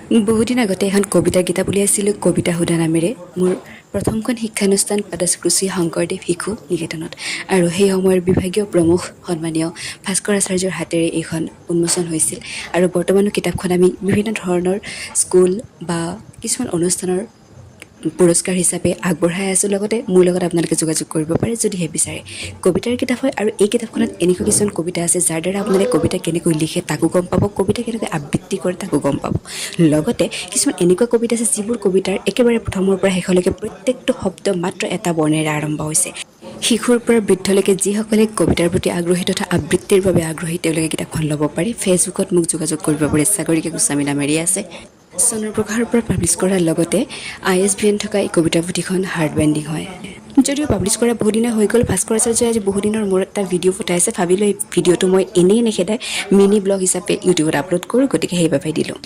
বহুদিন আগতে এখন কবিতা কিতাপ উলিয়াইছিলোঁ কবিতা সুধা নামেৰে, মোৰ প্ৰথমখন শিক্ষানুষ্ঠান পাটাছকুছি শংকৰদেৱ শিশু নিকেতনত। আৰু সেই সময়ৰ বিভাগীয় প্ৰমুখ সন্মানীয় ভাস্কৰ আচাৰ্যৰ হাতেৰে এইখন উন্মোচন হৈছিল। আৰু বৰ্তমানো কিতাপখন আমি বিভিন্ন ধৰণৰ স্কুল বা কিছুমান অনুষ্ঠানৰ পুৰস্কাৰ হিচাপে আগবঢ়াই আছোঁ। লগতে মোৰ লগত আপোনালোকে যোগাযোগ কৰিব পাৰে যদিহে বিচাৰে। কবিতাৰ কিতাপ হয় আৰু এই কিতাপখনত এনেকুৱা কিছুমান কবিতা আছে, যাৰ দ্বাৰা আপোনালোকে কবিতা কেনেকৈ লিখে তাকো গম পাব, কবিতা কেনেকৈ আবৃত্তি কৰে তাকো গম পাব। লগতে কিছুমান এনেকুৱা কবিতা আছে, যিবোৰ কবিতাৰ একেবাৰে প্ৰথমৰ পৰা শেষলৈকে প্ৰত্যেকটো শব্দ মাত্ৰ এটা বৰ্ণেৰে আৰম্ভ হৈছে। শিশুৰ পৰা বৃদ্ধলৈকে যিসকলে কবিতাৰ প্ৰতি আগ্ৰহী তথা আবৃত্তিৰ বাবে আগ্ৰহী, তেওঁলোকে কিতাপখন ল'ব পাৰি। ফেচবুকত মোক যোগাযোগ কৰিব পাৰে, সাগৰিকা গোস্বামী নামেৰে আছে। চনৰ প্ৰকাশৰ পৰা পাব্লিছ কৰাৰ লগতে আইএছবিএন থকা এই কবিতা পুথিখন হাৰ্ড বাইণ্ডিং হয়। যদিও পাব্লিছ কৰা বহুদিনে হৈ গ'ল, ভাস্কৰ আচাৰ্যই আজি বহুদিনৰ মূৰত এটা ভিডিঅ' পঠাইছে। ভাবিলোঁ এই ভিডিঅ'টো মই এনেই নেখেদাই মিনি ব্লগ হিচাপে ইউটিউবত আপলোড কৰোঁ, গতিকে সেইবাবে দিলোঁ।